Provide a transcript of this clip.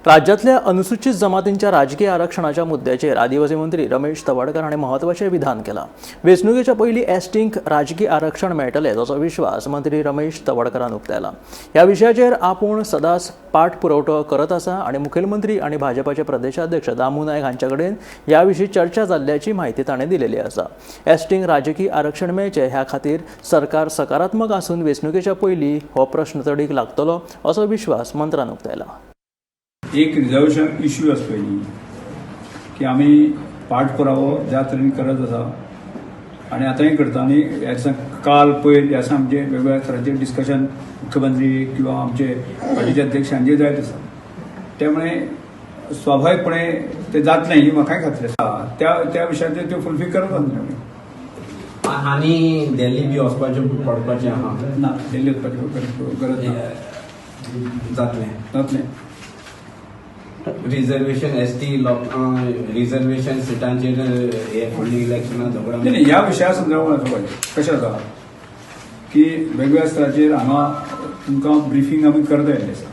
राज्यातल्या अनुसूचित जमातींच्या राजकीय आरक्षणाच्या मुद्द्याचेर आदिवासी मंत्री रमेश तवडकर हांणी महत्वाचें विधान केलां. वेंचणुकेच्या पयलीं एसटींक राजकी आरक्षण मेळटलें असो विश्वास मंत्री रमेश तवडकरान उक्तायला. ह्या विशयाचेर आपूण सदांच पाठपुरवठो करत आसा आनी मुखेलमंत्री आनी भाजपाचे प्रदेशाध्यक्ष दामू नायक हांचे कडेन ह्या विशीं चर्चा जाल्ल्याची म्हायती ताणें दिलेली आसा. एसटींक राजकी आरक्षण मेळचें ह्या खातीर सरकार सकारात्मक आसून वेंचणुकेच्या पयलीं हो प्रश्न तडीक लागतलो असो विश्वास मंत्र्यान उक्तायला. एक रिजर्वेशन इश्यू आसा पयलीं की आमी पाठपुरावो ज्या तरेन करत आसा आनी आतांय करता आनी ह्या दिसा काल पयर ह्या दिसा आमचे वेगवेगळ्या तरांचे डिस्कशन मुख्यमंत्री किंवा आमचे पार्टीचे अध्यक्ष हांचे जायत आसा. त्यामुळे स्वाभाविकपणे ते जातलें ही म्हाकाय खात्री आसा. त्या त्या विशयाचेर त्यो फुलफील करत आसले आमी. आनी दिल्ली बी वचपाचें पडपाचें आहा? ना, दिल्ली वचपाची गरज ना. जातलें? जातलें. रिजर्वेशन एस टी लोक रिजर्वेशन सिटांचेर हे फुडलीं इलेक्शनां नाही झगडा. नाही, ह्या विशया संदर्भात असो पाहिजे कशें आसा की वेगवेगळ्या स्तराचेर हांगा तुमकां ब्रिफींग आमी करता येयल्लें आसा.